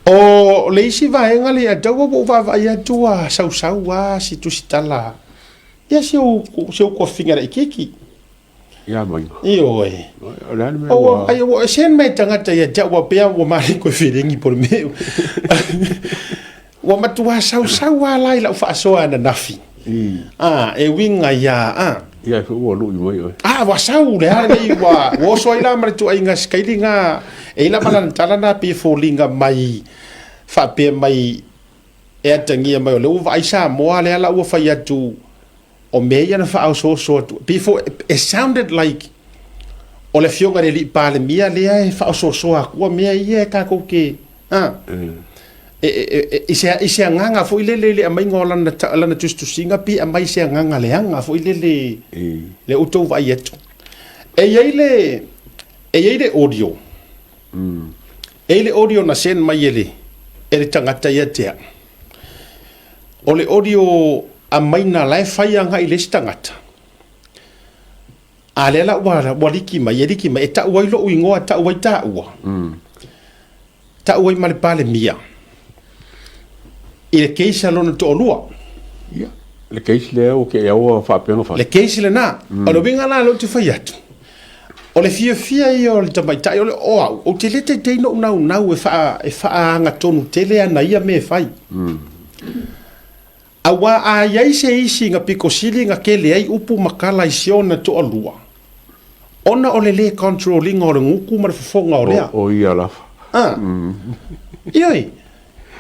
O le isi vaega lea ia te au ua ou vaavaai atu ua sausau lava si tusitala ia si ou si ou tofiga laitiiti. Ia maina. Ioe. O le a le mea ua... Ai ua send mai tagata ia te au ua pea ua mali koe felengi po o le mea. Ua matua sausau lava la i lau faasoa ananafi. Ah, e uiga ia a. Ia foi ua lui mai oe. Ah, ua sau le a nei ua ua oso ai la ma le tuaiga sikaili nga e i lava lana tala na pe foliga mai faapea mai e atagia mai o lea ua vaai Samoa lea la ua fai atu o mea ia na faaosooso atu pei foi it sounded like o le afioga i le alii Palemia lea e faaosoosoa atua mea ia e tatou te a i se agaga foi lele i le aumaiga o lana lana tusitusiga pe aumai i se agaga leaga foi lele le outou vaai atu. E i ai le e i ai le audio e i ai le audio na send mai e le e le tagata ia te au. O le audio aumaiga la e fai agai i le isi tagata. A lea la ua, ua liki mai, e liki mai, e tau ai lou igoa, e tau ai taua. Tau ai ma le Palemia i le case a lona toalua. Ia, le case lea ua te ua faapea ona fai. Le case lena. O le uiga la lea ou te fai atu, o le fiafia ia o le tamaitai, o le o au, ou te le taitei lou naunau e faa, e faaagatonu tele ana ia mea e fai. Aua a i ai se isi na pito sili na tele ai upu ma tala i si ona toalua, ona o le le control ina o le gutu ma le fofoga o lea. O ia lava. A. Ioe.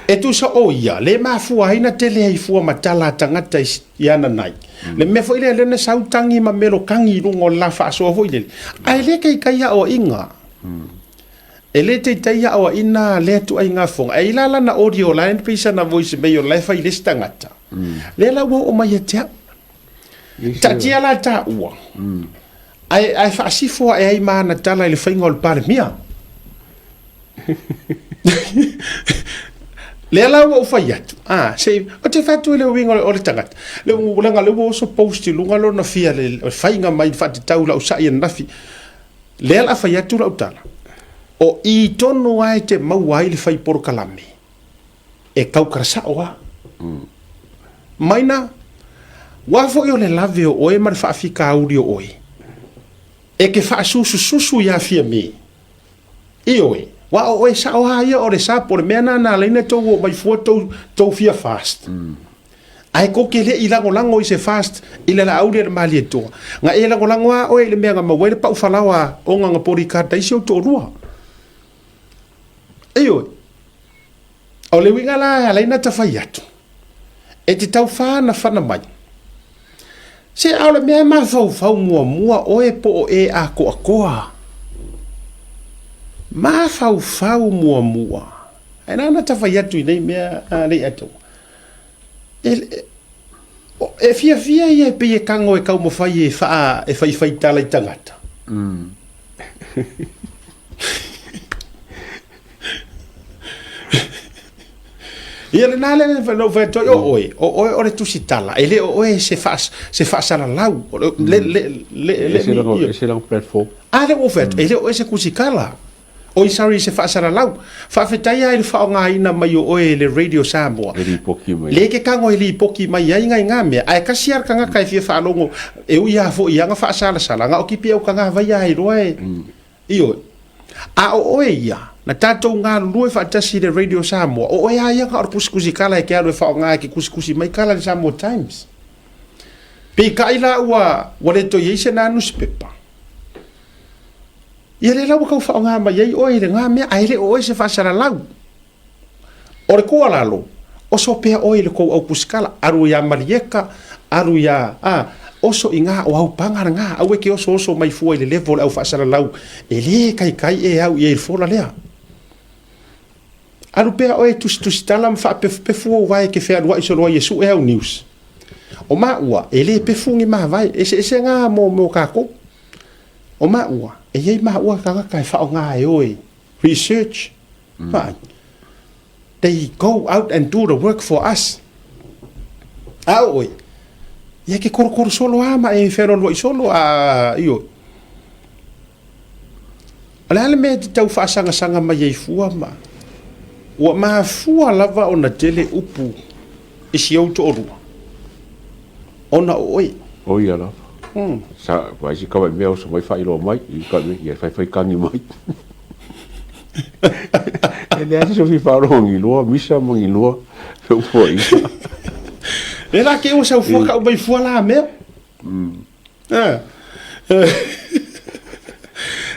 E tusa o ia, le mafua ai na tele ai fua ma tala a tagata i ana nai. Le mea foi lea lea na sau tagi ma melokagi i luga o le la faasoa foi lele. Ae le taitai aoaiga. E le taitai aoaiga lea ituaiga fofoga. E i ai la lana audio la e pei sana voice mail la e fai i le isi tagata. Lea la ua oo mai ia te au. Taatia la taua, ae, ae faasifo ae ai ma ana tala i le faiga o le Palemia. Lea la ua ou fai atu, ah, se, ou te fai atu i le uiga o le tagata, le leaga o lea ua oso post i luga lona fia le faiga mai faatatau i lau sai ananafi. Lea la a fai atu lau tala, o i tonu lava e te maua ai le fai polokalame, e tautala sao lava. Maina, aua foi o le lave o oe ma le faafitauli o oe, e te faasusususu ia Fiame. Ioe, aua o oe sao lava ia o le sa po o le mea lena na ala ai ona tou omai fua tou, tou fia fast. Ae tou te le i lagolago i se fast i le laau lea i le Malietoa. Na e lagolago lava oe i le mea na maua ai le pau falaoa ona na bodyguard ai si ou toalua. Ioe. O le uiga la e ala ai ona ta fai atu, e te tau whanawhana mai. Se a o le mea e mafaufau muamua oe po o e ākoakoa. Mafaufau muamua. Ae nana ta fai atu i nei mea a nei atu. E, e fiafia ia e pei e kago e taumafai e whaa, e whaiwhai tala i tangata. Ia lena lea na ou fai atu ai, o oe, o oe o le tusitala, e le o oe se faa, se faasalalau. O le, le, le, le, le, Ese lana, ese lana platform. A lea ua ou fai atu, e le o oe se tusitala. Oi, sorry, se faasalalau. Faafetai lava i le faaaogaina mai o oe e le Radio Samoa. E lipoti mai. Le ke kago e lipoti mai ai ngai ngā mea. Ae kasi lava le tagata e fia faalogo, e ui lava foi i ana faasalasala, na o kipi au tagavai lava e iloa e, Ioe. A o oe ia, na tatou galulue faatasi i le Radio Samoa, o oe lava ia na o le kusikusi kala e ke alu e faaaoga e ke kusikusi mai kala i le Samoa Times. Peitai la ua, ua le toe i ai se na nusipepa. Ia lea la ua tau faaaoga mai ai oe i lena mea, ae le o oe se faasalalau. O le tuualalo, oso pea oe i le tou au pusikala, alu iā Malieka, alu iā, a, oso i gā o au paga lena, aua e te osooso mai fua i le level o le au faasalalau, e le taitai e au i ai i le fola lea. Alu pea oe e tusitusi tala ma faapefupefu ou vae e te fealuai solo ai e sue au news. O maua, e le pefu ni mavae, eseese gā mo, mo kākou. O maua, e i ai maua tagata e faaaoga e o e research, Vaai. They go out and do the work for us. A o oe, ia ke korokoro solo a ma e wheroaluaʻi solo a ioe. O le a le mea e te tau faasagasanga mai ai fua ma. Ua mafua lava ona tele upu i si ou toalua ona o oe. O ia lava. Sa vaai si kava i mea oso mai faailoa mai, i ka mea, ia fai fai kagi mai. E leai se sofi faalogo ngi lua, misa ma ngi lua, feufuaiga. Le la ke ua sau fua kau mai fua la mea.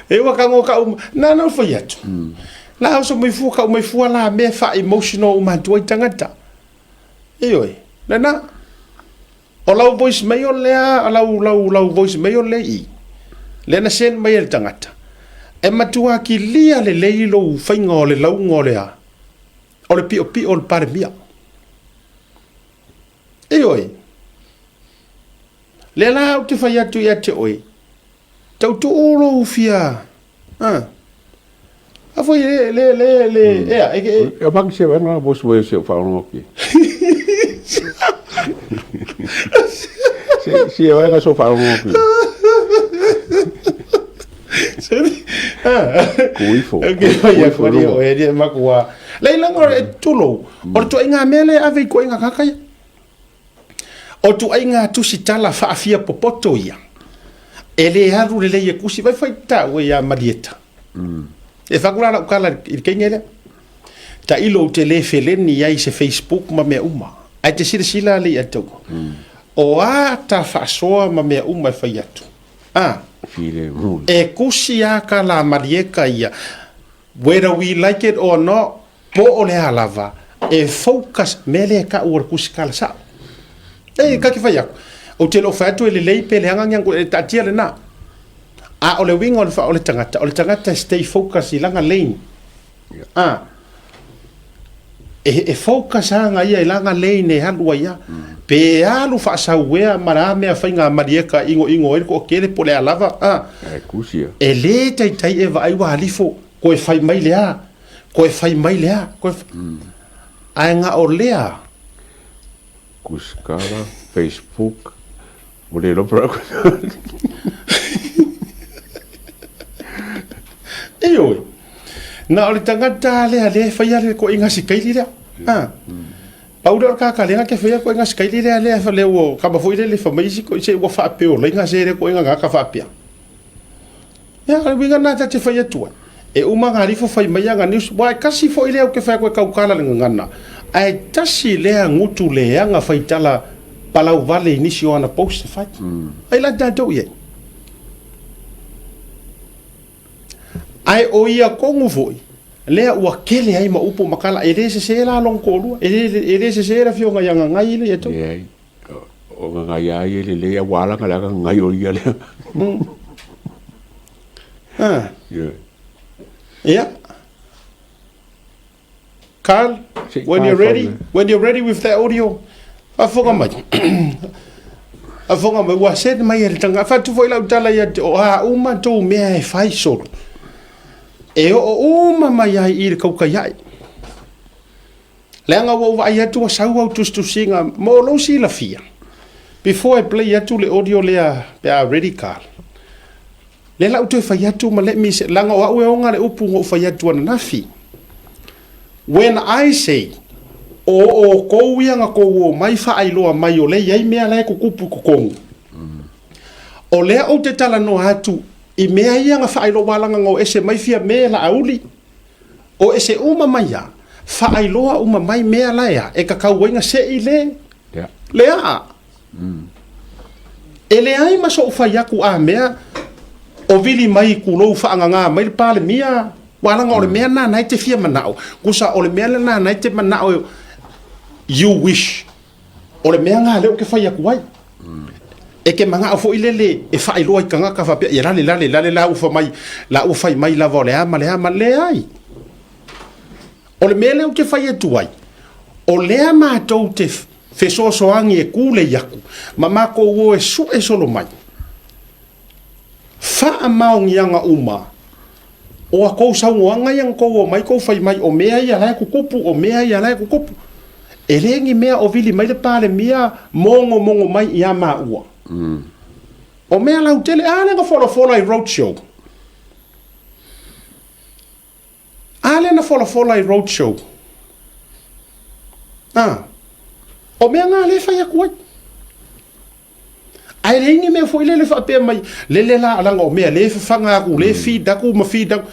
E ua ka ngo kau, na na fai atu. La oso mai fua kau mai fua la mea fa emotional uma atu ai tagata. Ioe, lena. O lau voice mail lea, lau, lau, lau voice mail lea i i, lea na send mai e le tagata, e matua kilia lelei lou faiga o le lauga o le a, o le piopio o le Palemia. Ioe. Lea la ou te fai atu ia te oe, tautuu lou fia, a, a foi le, le, le, le, ea, e, e. E maki se vaega voice mail se faalogo atu. Se, se vaega so faalogo atu. Kuifo. Okay, fai atu ni o e ni makua. Leila ngore tulou. O le tuaiga mea lea e ave i koiga kakaia. O tuaiga tusitala faafia popoto ia, e le alu lelei e kusi vai fai taua ia Malieta. E fai atu la lau tala i le teine lea. Tailo ou te le feleni ai i se Facebook ma mea uma. Ae te silasila alii ia te au. O a ta faasoa ma mea uma e fai atu. A. Filemu. E kusi a ka la Malieta ia. Whether we like it or not, Po o le a lava, e focus mea lea e tau o le tusitala sao. E, ka te fai atu, ou te le o fai atu e lelei pe leaga ni e taatia lena. A o le uiga o le, o le tagata, o le tagata e stay focus i lana lane. A, e, e focus aga ia i lana lane e alu ai a. Pe alu faasauea ma le a mea faiga malieka e inoino ai le toatele po o le a lava, a. E kusi ia. E le taitai e vaai ua alifo, koe fai mai le a. Koe fai mai le a, koe Ae na o lea. Kuskala, Facebook, ua le iloa pe Ioe. Na o le tagata lea lea e faia le koiga sikaili lea. Ha. Pau lea o le kaka lea ke faia koiga sikaili lea lea lea ua kama foi lele fa mai isi ko se ua faapeolaiga se le koiga gaka faapea. Ia, o le uiga lena ta te fai atu ai. E uma ngā rifo fai mai ana news, wa e kasi foi lea ou te fai atu e tautala le gagana, ae tasi lea gutu leaga fai tala palau vale i nisi o ana post e fai. Ai la tatou i ai. Ae o ia tonu foi, lea ua kele ai ma upu ma tala, e le sese la lona toalua, e le, e le sese le afioga ia Gagai le ia tou. Leai. O Gagai a ia e lelei, a ua ala na leaga Gagai o ia lea. Ah. Yeah. Carl, when you're ready, when you're ready with that audio, faafofoga mai. Faafofoga mai, ua send mai e le tanga. Fatu foi lau tala ia te o a uma tou mea e fai solo. E oo uma mai ai i le kaukai ai. Leaga ua ou vaai atu ua sau au tusitusiga mo lou silafia. Before I play atu le audio lea pe a ready Carl. Lea la ou toe fai atu ma let me say, leaga o au e oga le upu na ou fai atu ananafi. When I say, o outou ia na tou omai faailoa mai o lea e i ai mea la e tutupu i totonu. O lea ou te talanoa atu i mea ia na faailoa, aua leaga na o ese mai Fiame Laauli, O ese uma mai a, faailoa uma mai mea la e a, e kakau ai na seʻi le, le aa. E leai ma soʻu fai atu a mea o vili mai kulou faagagā mai le Palemia, ua laga o le mea lena na e te fia manao, kusa o le mea lena na e te manao you wish. O le mea lena lea ou te fai atu ai. E ke manao foi lele e faailoa i tagata faapea, ia lale, lale, lale la ua fai mai, la ua fai mai lava o le a ma le a ma leai. O le mea lea ou te fai atu ai, o lea matou te fesoasoani e kulei atu, ma matou o e sue solo mai. Faamaoniaga uma o a kou saunoaga ia na tou omai tou fai mai o mea ia la e tutupu, o mea ia la e tutupu. E le ni mea o vili mai le Palemia mogomogo mai ia maua. O mea lautele, a lea na folafola i road show. A lea na folafola i road show. A, o mea na lea e fai atu ai. Ae leai ni mea foi lele faapea mai, lele la leaga o mea lea e fafaga atu, lea e feed atu ma feed atu.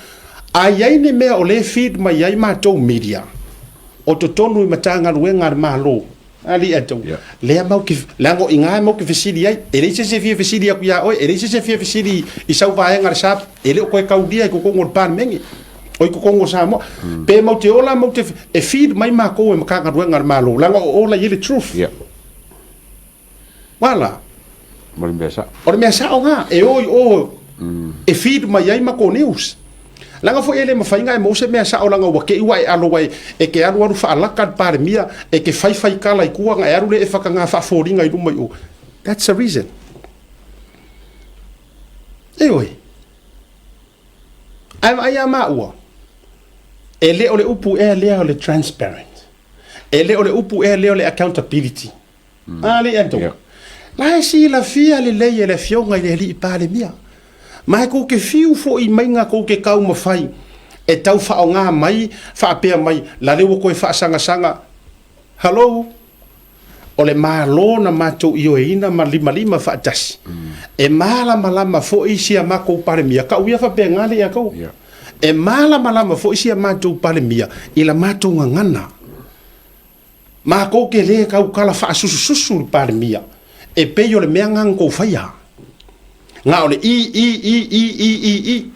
A i ai ni mea o lea e feed mai ai matou media, o totonu i Matagaluega a le Malo, alii atou, lea matou te, leaga o i ina matou te fesili ai. E leai se isi e fia fesili atu ia oe, e leai se isi e fia fesili i sau vaega a le SAP, e le o toe taulia i totonu o le Palemene, o i totonu o Samoa. Pe matou te ola matou te, e feed mai matou e Matagaluega a le Malo, leaga o o la e i ai le truth. Wala. O le mea sao. O le mea sao na, e o i o e feed mai ai matou news. Leaga foi e le mafai ona e maua se mea sao leaga ua te i ua e alo ai e te alualu faalaka le Palemia, e te faifai tala i tua ona e alu lea e fataga faafoliga i luma i o. That's the reason. Ioe. Ae vaai ia maua, e le o le upu ea lea o le transparent. E le o le upu ea lea o le accountability. A alii Anto, la e silafia lelei e le Afioga i le Alii Palemia, ma e kou te fiu foi maiga kou te taumafai e tau faaaoga mai faapea mai, la le ua toe faasagasaga. Hello? O le Malo na matou ioeina ma limalima faatasi, e malamalama foi si a matou Palemia, kau ia faapena alii Anto, e malamalama foi si a matou Palemia i la matou gagana. Makou te lē tautala faasusususu le Palemia e pei o le mea na na tou faia. Na o le i i i i i i i.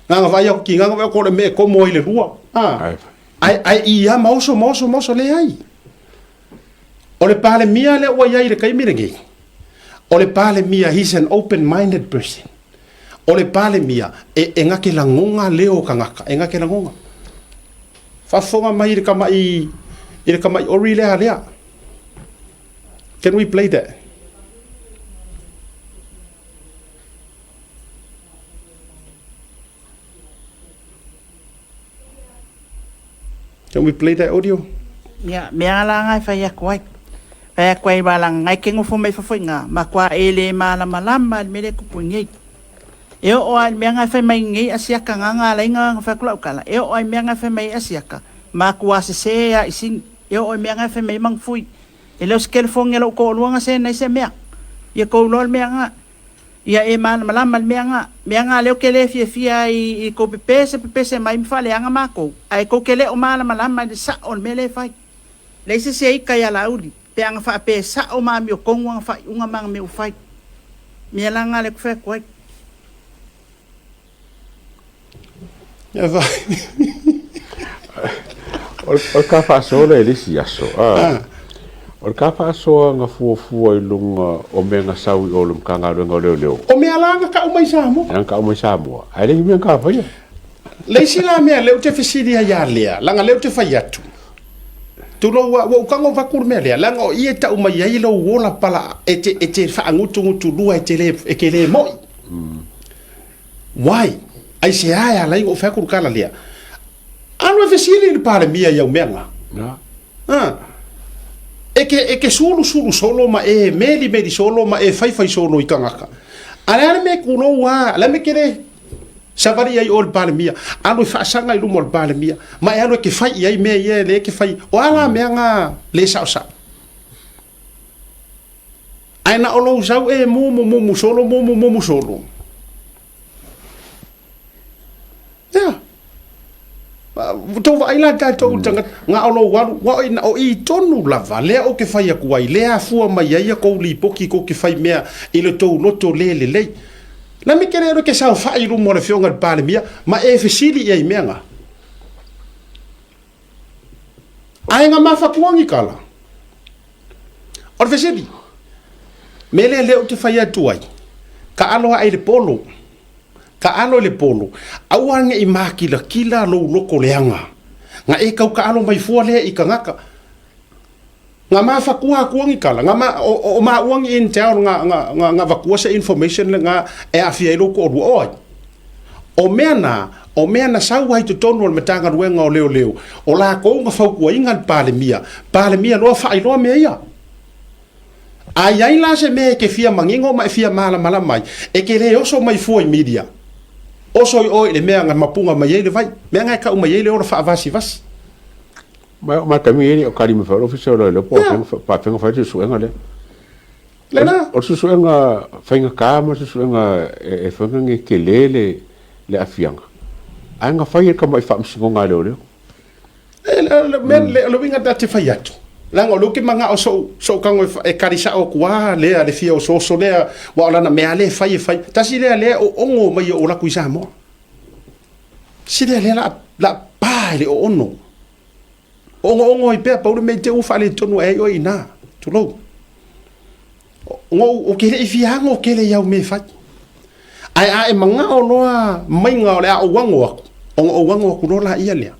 Na na vaai atu ki na na vaai atu o le mea e komo ai le lua. A. Ae ae i lava ma oso ma oso ma oso leai. O le Palemia lea ua i ai i le taimi lenei, o le Palemia he's an open minded person. O le Palemia e e na te lagona leo o tagata, e na te lagona. Faafofoga mai i le tamai i le tamai ori lea lea. Can we play that? Can we play that audio? Ia, mea la nga e fai atu ai. Fai atu ai wa langa ngai ke ngofo mai fafo i nga, makua e le malamalama i le mea lea e tupu i nei. E oo lava i le mea nga e fai mai nei asiaka nga nga alai nga fai atu lau tala, e oo lava i mea nga e fai mai ai asiaka, makua sese lava i sini. E oo i mea nga e fai mai ai Mangafui. E le o se telefoni a lou toalua nga send ai se mea. Ia tou iloa le mea nga. Ia e malamalama le mea nga. Mea nga lea ou te le fiafia ai i tou pepese pepese mai ma faaleaga makou, ae tou te le o malamalama i le sao o le mea lea e fai. Leai se isi e ita ia Laauli, pe a na faapea e sao ma amiotonu ana faaiuga ma ana mea ua fai. Mea la na lea ou te fai atu ai. O le ka faasoa lea i le isi aso, o le ka faasoa na fuafua i luga o mea na sau i o le Matagaluega o Leoleo. O mea la na tau mai Samoa. Na tau mai Samoa. Ae leai ni mea na ka faia. Le isi la mea lea ou te fesili ai ia Lea, leaga lea ou te fai atu, tulou ua ou tago avatu le mea lea, leaga o i e tau mai ai lou ola pala e te, e te faagutugutulua e te le, e te le mo'i. Why? Aisea e ala ai ona ou fai atu le tala lea? Alu e fesili i le Palemia i au mea na. Na. Ha. E ke, e ke sulusulu solo ma e melimeli solo ma e faifai solo i tagata. A le a le mea e kulou a, le a le mea e ke le savali ai oe i le Palemia, alu e faasaga i luma o le Palemia, ma e alu e ke fai i ai mea ia e le ke fai. O a la mea na le saosao? Ae na o lou sau e mumu mumu solo mumu mumu solo. Ia. Tou vaai la tatou tagata, na o lou alu, ua o, o i tonu lava, lea ou te fai atu ai, lea afua mai ai a kou lipoti kou te fai mea i le tou loto le lelei. La me te le ke saofai i luma o le Afioga i le Palemia, ma e fesili i ai mea na. Ae na mafatua ni tala. O le fesili, mea lea lea ou te fai atu ai, taalo ae i le polo, taalo i le polo, aua ne i makilatila lou loto leaga, na e tau taalo mai fua lea i tagata. Na mafatua atua ni tala, na ma, o, o maua ni intel na, na, na, na avatua se information lena e aafia ai lou toalua. O ai? O mea na, o mea na sau ai i totonu o le Matagaluega o Leoleo, o lakou na fautuaina le Palemia, Palemia loa faailoa mea ia. A i ai la se mea e te fia manino ma e fia malamalama ai, e te le oso mai fua i media. Oso i oe i le mea na mapuga mai ai le vai, mea na e tau mai ai le ola faavasivasi. Ma e oo mai le taimi e le o kali mai foi le Ofisa o Leoleo po o faafefea ona fai le suesuega lea. Lena. O le suesuega faigata ma le suesuega e fai ona e tele le le aafiaga, ae na fai e le tamai faamasinoga a leoleo. Le uiga ta te fai atu, leaga o lea ou te manao so'u so'u tago e kali sa'o atu a lea le fia osooso lea, aua o lana mea lava lea e fai e fai. Tasi lea lea e oogo mai ou alu atu i Samoa. Tasi lea lea o le a pa i le oono. Ogoogo ai pea, pau le mea i te i ua faaletonu ae ai oe i ina. Tulou. Ou te le i fia ago tele i au mea e fai. Ae a e manao loa maiga o le a ou ago atu, ona ou ago atu loa laia lea.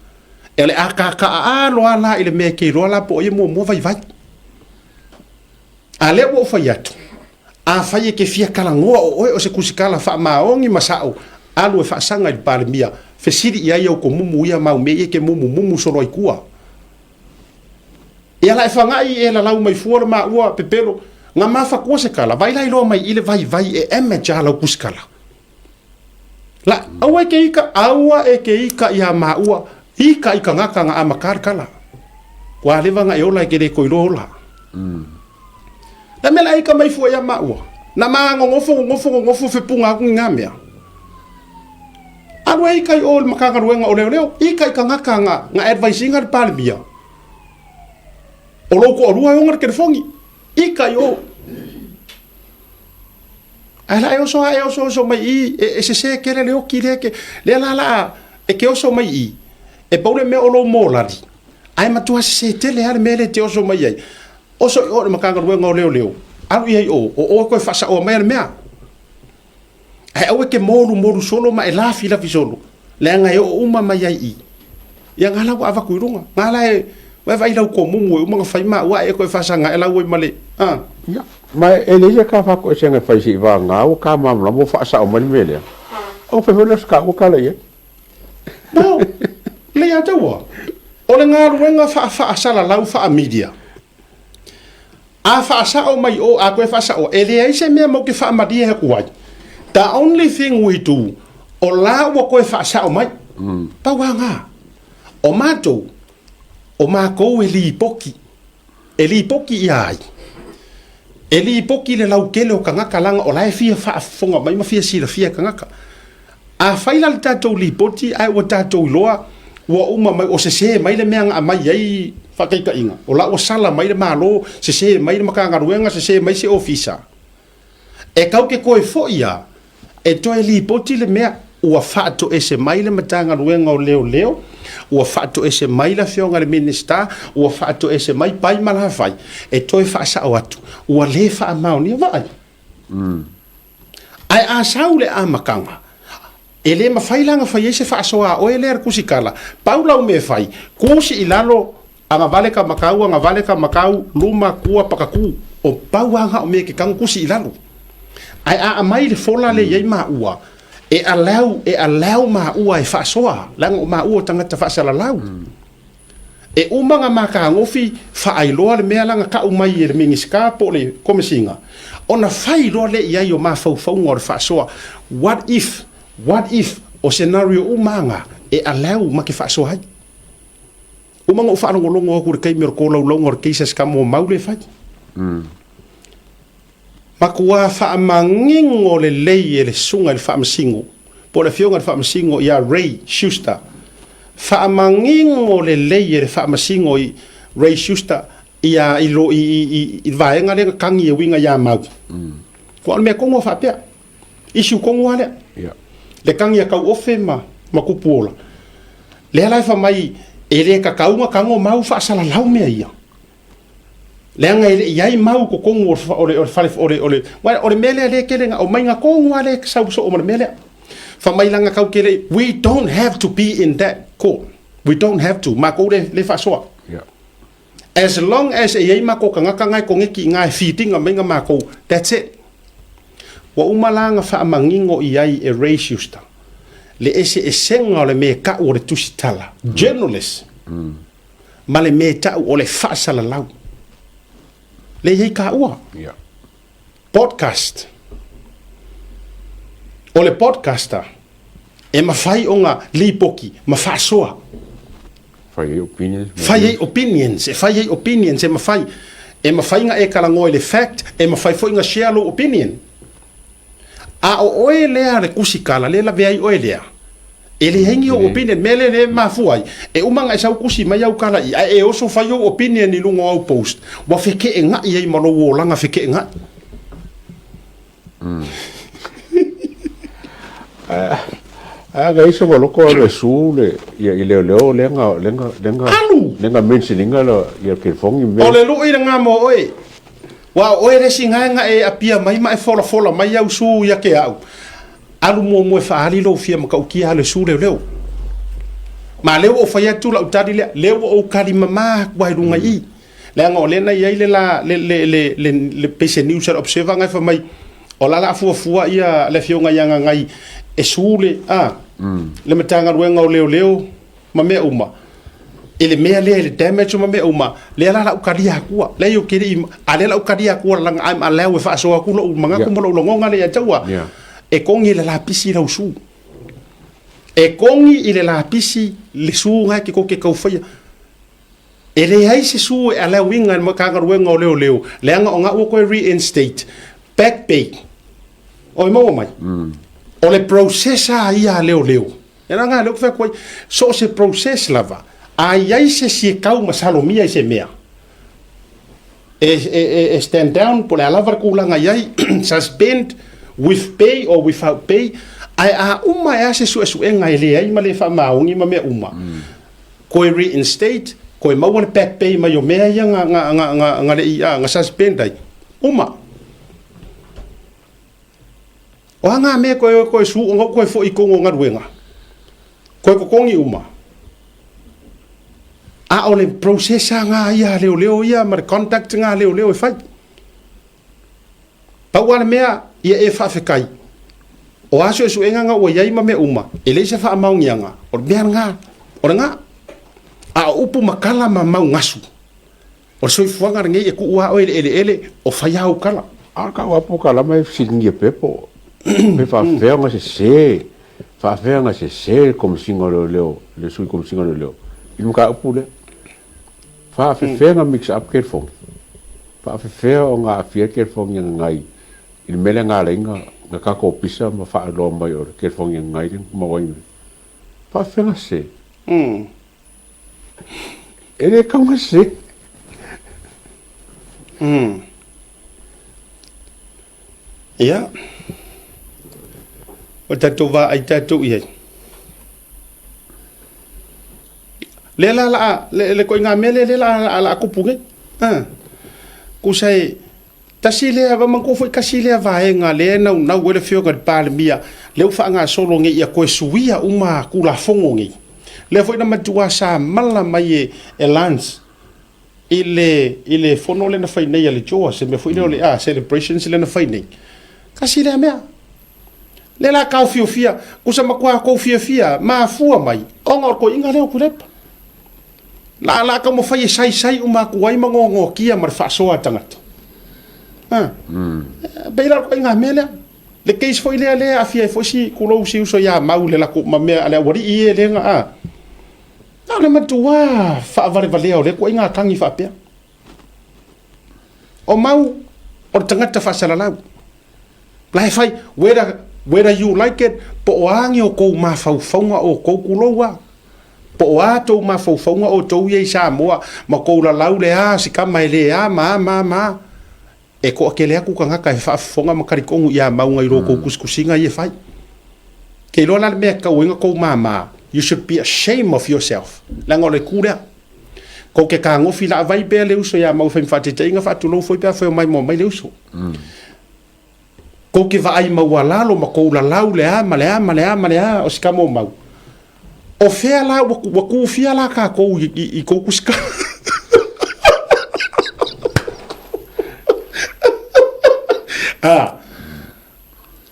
E o le a kaka'a loa la i le mea e te iloa la po o ai e muamua vaivai. A lea ua ou fai atu, afai e te fia talanoa o oe o se tusitala faamaoni ma sa'o, alu e faasaga i le Palemia, fesili i ai au tomumu ia mau mea ia e te mumumumu solo ai tua. Ia la e faga'i e lalau mai fua le maua pepelo, na mafatua se tala, vai la iloa mai i le vaivai e image a lau tusitala. La, aua e te ika, aua e te ika iā maua, ika i tagata na amata le tala. Ua leva na e ola e te le toe iloa ola. Le mea la ika mai fua iā maua, na ma nonofo, nonofo, nonofo fepuga atu ni ngā mea. Alu e ika i o i le Matagaluega o Leoleo, ika i tagata na, na advise ina le Palemia. O lou toalua e ona le telefoni, ika i o. Ae la e oso a e oso oso mai i, e, e sese tele le oki lea ke, lea la la e ke oso mai i, e pau le mea o lou mōlali, ae matua sese tele lava le mea lea e te oso mai ai. Oso i o i le Matagaluega o Leoleo, alu i ai i o, o oe toe faasaoa maia le mea. Ae aua e te molumolu solo ma e lafilafi solo, leaga e oo uma mai ai i i. Ia nga la ua avatu i luga, nga la e, ua e vaai i lau tomumu e uma ona fai maua ae e toe faasaga ae lau ai ma le, a. Ia, ma e leai se ta faatoesega e fai se i vagana ua ta malamalama ua faasao mai le mea lea, ona fai foi lea o se taua tala i ai. No, lei ia te ua. O le galuega faafaasalalau faa-media, A faasao mai o, a toe faasaoa, e leai se mea matou te faamalie atu ai. The only thing we do, o la ua toe faasao mai. Pau lava na. O matou, o matou e lipoti. E lipoti ia ai? E lipoti le lautele o tagata leaga o la e fia faafofoga mai ma fia silafia e tagata. Afai la le tatou lipoti ae ua tatou iloa ua uma mai, o sese mai le mea na aumai ai faataitaiga, o la ua sala mai le Malo, sese mai le Matagaluega, sese mai se Ofisa, e tau te toe foi lava e toe lipoti le mea ua faatoese mai le Matagaluega o Leoleo, ua faatoese mai le Afioga i le Minisita, ua faatoese mai Pai ma Lafai, e toe faasao atu, ua le faamaonia. Vaai. Ae a sau le amataga, e le mafai la ona fai ai se faasoa a oe lea le tusitala. Pau lau mea e fai, tusi i lalo, agavale ka makau, agavale ka makau, luma, tua, pakatu. O pau lava na o mea e te tago tusi i lalo. Ae a aumai le fola lea e i ai maua, e allow, e allow maua e faasoa, leaga o maua o tagata faasalalau. E uma ona matagofie faailoa le mea la na tau mai e le Minisita po o le Komesina, ona fai loa lea i ai o mafaufauga o le faasoa, what if, what if, o scenario uma lava na e allow ma te faasoa ai. Uma ona ou faalogologo atu i le taimi o le tolaulauga o le case a si tama o Mau lea e fai. Matua faamanino lelei e le Susuga i le Faamasino, po o le Afioga i le Faamasino ia Ray Schuster. Faamanino lelei e le Faamasino i Ray Schuster ia i lo i i i le vaega lea na tagi e uiga ia Mau. Aua o le mea tonu a faapea, issue tonu lava lea. Le tagi a Tauofe ma ma Tupuola. Lea la e fai mai e le tatau ona tago Mau faasalalau mea ia. Leaga e le i ai mau i totonu o le fale, o le, o le, o le mea lea lea e tele na aumai na tonu lava lea e sau soo ma le mea lea. Fai mai leaga tatou te le i, we don't have to be in that court. We don't have to. Matou le, le faasoa. Yeah. As long as e i ai matou tagata na e koneti i ina e feed-ina mai na matou, that's it. Ua uma la ona faamanino i ai e Ray Schuster le eseesega o le mea e tau o le tusitala, journalist. Ma le mea e tau o le faasalalau. Lea e i ai taua. Yeah. Podcast. O le podcaster, e mafai ona lipoti ma faasoa. Fai ai opinions. Fai ai opinions, e fai ai opinions, e mafai. E mafai na e talanoa i le fact, e mafai foi na share lou opinion. A o oe lea le kusikala, lea e lavea ai oe lea, e leai ni ou opinion. Mea lea e mafua ai, e uma ona e sau kusi mai au tala i, ae e oso fai ou opinion i luga o au post, ua feteenai ai ma lou olaga feteenai. Ae ga iso ga loko alu e su le ia i leoleo le ga le ga le ga Alu! le ga mention inga la ia ke fongi me O le lui lena mo oe. Ua o oe le isi gaega e apia mai ma e folafola mai au su ia ke au. Alu muamua e faaali lou fia matautia le su leoleo. Ma lea ua ou fai atu lau tali lea, lea ua ou kali mama atu lava i luga i i. Leaga o lea na i ai le la, le, le, le, le, le pei se news a le Observer na e fai mai, o la la a fuafua ia le afioga ia Gagai e su le, a, le Matagaluega o Leoleo ma mea uma, i le mea lea i le damage ma mea uma, lea la la ou talia atua. Leai ou te le i, a lea la ou talia atua leaga I'm allowed e faasoa atu lou manatu ma lou lagona lea ia te au a, e togi i le lapisi lau su. E togi i le lapisi le su na e te tou te tau faia. E leai se su e allow ina e le Matagaluega o Leoleo, leaga o na ua toe reinstate, back pay. Oi maua mai? O le process a ia a leoleo, e leaga lea ou te fai atu ai, so o se process lava, a i ai se isi e tau masalomia i se mea, e, e, e, e stand down po o le a lava le tulaga i ai, suspend with pay or without pay, ae a uma e a se suesuega e leai ma le faamaoni ma mea uma, koe reinstate, koe maua le back pay mai o mea ia na, na, na, na, na le i, a, na suspend ai, uma. O a ngā mea koe koe su o koe foi i kongo galuega. Koe kokongi uma. A o le process a ngā ia leoleo ia ma le conduct ngā leoleo e fai. Pau a le mea ia e whaafekai. O a suesuega nga ua iai ma mea uma, e leai se faamaoniaga, o le mea lena, o le ga. A o upu ma tala ma mau gasu, O le soifuaga lenei e tuu lava oe i le eleele o fai lava ou tala. A o le kau apo ka lama e fesiligia pea po pe faafefea ona sese, faafefea ona sese le Komesina o Leoleo, le Sui Komesina o Leoleo i le mataupu lea. Faafefea ona mix up telefoni? Faafefea ona aafia telefoni a Gagai i le mea lea na ala ai na tatou pisa ma faailoa mai o le telefoni a Gagai lea na maua ai. Faafefea ona sese? E le taugese. Ia. O tatou vaai tatou i ai. Lea la la le, le koinga mea lea lea la la, la kupu nei. Ah. Kusa e tasi lea va manatua foi tasi lea vaega lea e naunau ai le Afioga i le Palemia lea ua faagasolo nei ia toe suia uma Tulafono nei. Lea foi na matua sa mala mai e, e Lance i le, i le fono lea na fai nei a le JOA, se mea foi lea o le ah, celebrations lea na fai nei. Tasi lea mea. Lea la taofiofia, kusa matua tou fiafia, mafua mai, ona o le toeaina lea o Tuilaepa. La la taumafai e saisai uma atu ai ma noanoakia ma le faasoa a tagata. Ah. Pei la o le ituaiga mea lea. Le case foi lea lea e aafia ai foi si tulou si uso ia Mau i le latou ma mea a le aualii e lea na a. Na o le matua faavalevalea o lea ituaiga tagi faapea. O Mau o le tagata faasalalau. La e fai, whether, whether you like it, po o a ni o kou mafaufauga o kou kulou a. Po o a tou mafaufauga o tou ia i Samoa, ma kou lalau le a si kama e le a ma a ma a ma a. E toatele atu tagata e faafofoga ma talitonu ia Mauga i lo kou tusitusiga ia e fai. Ke iloa la le mea e tatau ai ona tou mama, you should be ashamed of yourself, leaga o le itu lea. Tou te tagofi laavai pea le uso ia Mau e fai ma faataitaiga, faatulou foi pe afai o maimoa mai le uso. Tou te vaai maualalo ma tou lalau le a ma le a ma le a ma le a o si tama o Mau. O fea la ua, ua kufia la kākou i, i, i kou kusika? Ah.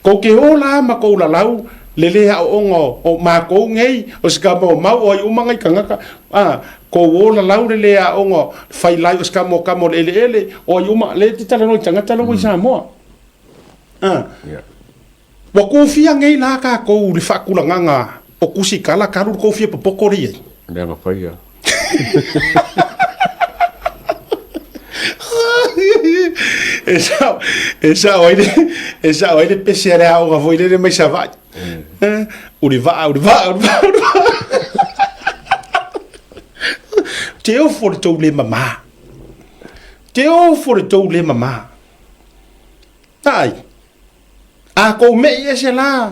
Kou ke o la ma kou lalau le le aoaoga o, o mākou nei, o si kama o Mau o ai uma ngai kangaka. Ah, kou o lalau le le aoaoga o fai lai o si kama o kama o le eleele, o ai uma, le te talanoa i tagata la ua i Samoa. Ah. Yeah. Ua kofia nei la kākou i le faatulagaga o kusitala talu le kou fia popoko lea i ai. Mea na fai a. E sao, e sao ai le, e sao ai le pese a le aoga foi lele mai Savaii. Eh, uli vaa, uli vaa, uli vaa, uli vaa. Te ofo le tou le mamā. Te ofo le tou le mamā. Ai, a kou me'i ese la,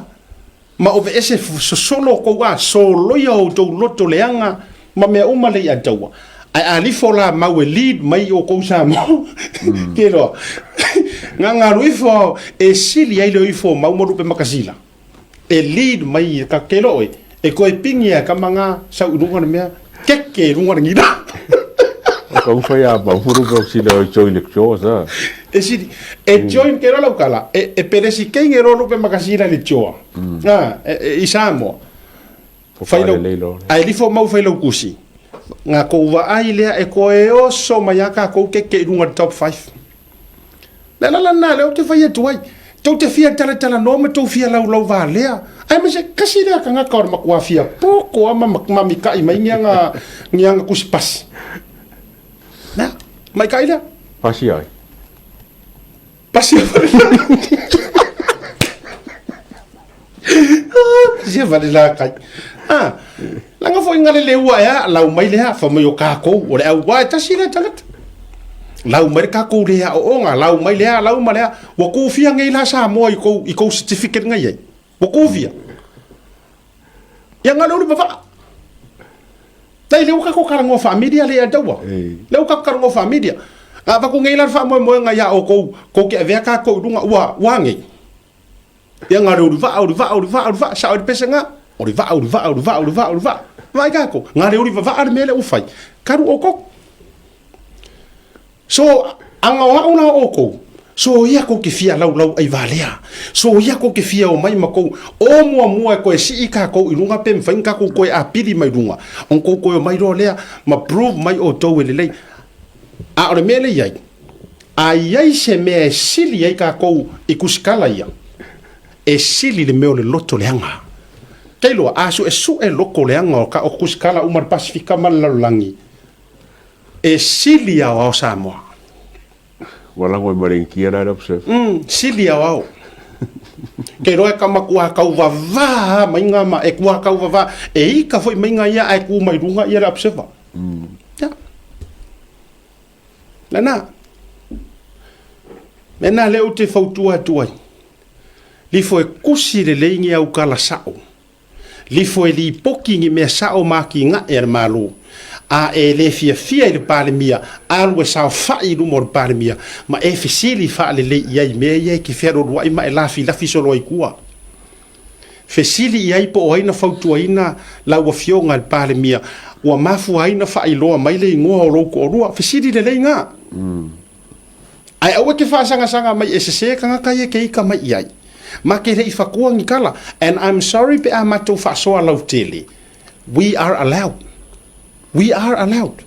ma ove ese sosolo kou a soloia o tou loto leaga ma mea uma le ia taua. Ai a lifo la mau e lead mai o kou Samoa. Ke loa. Nga ngalu ifo e sili ai le ifo mau mo lupe makasila. E lead mai ka ke loa e. E koe pingi a kama sau i luga le mea. Keke i luga le ngila. O ka ufa ia mau mo lupe sila o join le tjoa sa. E sili, e join ke loa lau kala, e peresi kenge ro lupe makasila le tjoa. Ah, e, i Samoa. O Fai lau, lei loa. ai lifo mau fai lau kusi. Ngā kou vaai lea e koe oso mai a kākou keke i lunga le top 5. Le la la na leo te fai atu ai. Tou te fia tala tala no ma tou fia lau lau va lea. Ai ma se kasi lea ka ngaka o le makua fia poko a ma ma mika'i mai ngianga ngianga kusi pasi. Na, mai kai lea. Pasi ai. Pasi a whare Pasi a whare la kai. Ah, langa foi ngale le ua ea, lau mai lea, fa mai o kākou, o le au wā e tasi lea tagata. Lau mai le kākou le a o onga, lau mai lea, lau ma lea, ua kūfia ngei la Samoa i kou, i kou certificate ngai ai. Ua kūfia. Ia ngale ulu vavaa. Dai le uka ko karango familia le ataua. Le uka karango familia. A vaku ngei la faamoemoega iā oukou, kou ke avea kākou i luga ua ua ngei. Ia ngale ulu vaa, ulu vaa, ulu vaa, ulu vaa, sao i le pese ngā. Ulu vaa, ulu vaa, ulu vaa, ulu vaa, ulu vaa. Vaai kākou. Ngale ulu vavaa le mea lea ua fai. Karu oukou. So, anga o a'u la o oukou, so ia kou ke fia laulau ai valea. So ia kou ke fia omai ma kou o muamua e koe sii kakou i luga pe mawhai na kakou koe apili mai luga. On kou koe omai loa lea ma prove mai outou e lelei. A o le mea le iai, a iai se mea e sili ai kakou i kusikala ia, e sili le mea o le loto leaga. Kei loa, a suesu'e loko leaga o ka o kusikala uma le Pasifika ma le lalolagi, E sili aoao Samoa. Ua lago e ma le Initia la le observe. Sili aoao. Ke iloa e ka makua kauvavā mai ngā ma, e kua kauvavā, e ika foi mai ngā ia ae ku mai lunga ia le observer. Ya. Lena. Mena le ou te fautua atu ai. Lifo e kusi lelei ngi au kala sa'o. Lifo e lipoti ni mea sao ma atinae a le Malo, a e le fiafia i le Palemia, alu e saofa'i i luma o le Palemia, ma e fesili faalelei i ai i mea ia e te fealualua'i ma e lafilafi solo ai tua. Fesili i ai po o ai na fautuaina lau Afioga i le Palemia ua mafua ai na faailoa mai le igoa o lou toalua. Fesili lelei na. Ae aua e te faasagasanga mai e sese tagata ia ke ika mai i ai. Ma ke le i fatua ni tala. And I'm sorry pe a matou faasoa lautele. We are allowed. We are allowed.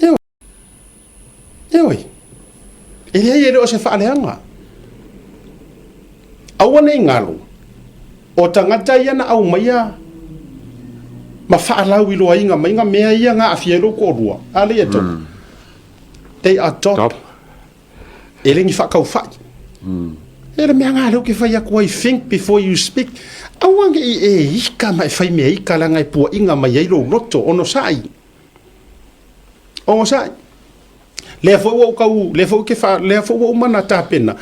Ioe. Ioe. E leai e le o se faaleaga. Aua ne i galo, o tagata ia na aumaia ma faalauiloaina mai ga mea ia na aafia ai lou toalua, a lea e tau. They are top. Top. E le ni faataufai. E le mea nga lea ou te fai atu ai, think before you speak. Aua ne i e ika ma e fai mea ika leaga e puaina mai ai lou loto, onosai. Onosai. Lea foi ua ou tau, lea foi ou te fa, lea foi ua uma ona tapena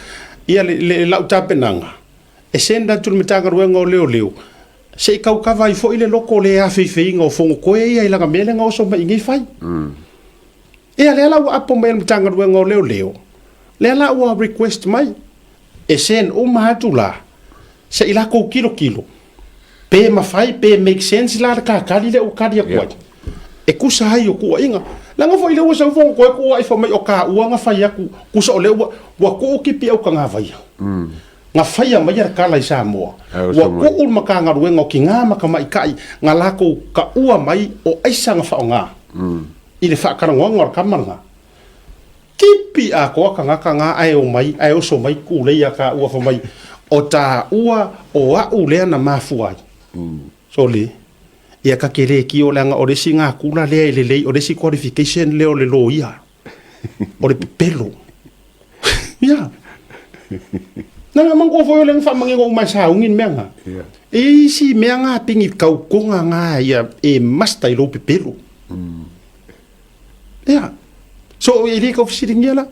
ia le, le lau tapenaga e send atu i le Matagaluega o Leoleo se i tau kava ai foi le loko le afeifeiga o Fonotoe ia i lana mea lea na oso mai i nei fai. Ia lea la ua apo mai e le Matagaluega o Leoleo, lea la ua request mai e send uma atu la se i latou tilotilo pe mafai pe make sense la le kakali lea ua kali atu ai. E tusa ai o tuuaiga. Leaga foi lea ua sau Fonotoe tuuai fai mai o taua na fai atu, tusa o lea ua ua tuu tipi au tagavaia. Na faia maia le tala i Samoa. Ua tuu le Matagaluega o Tina ma Tamaitai na latou taua mai o aisa na faaaoga i le faatalanoaga o le tama lena. Tipi atoa tagata na ae omai ae oso mai tulei ia taua fai mai o taua o a'u lea na mafua ai. Sole. Ia ka ke le kio leaga o le isi gakula lea e lelei, o le isi qualification lea o le loia, o le pepelo. Ia. Na nga mangua foi o le whamangingo o mai saungi mea nga. E isi mea nga pingi kaukonga nga ia e must ai lou pepelo. Ia. So e le kau fisilingia la.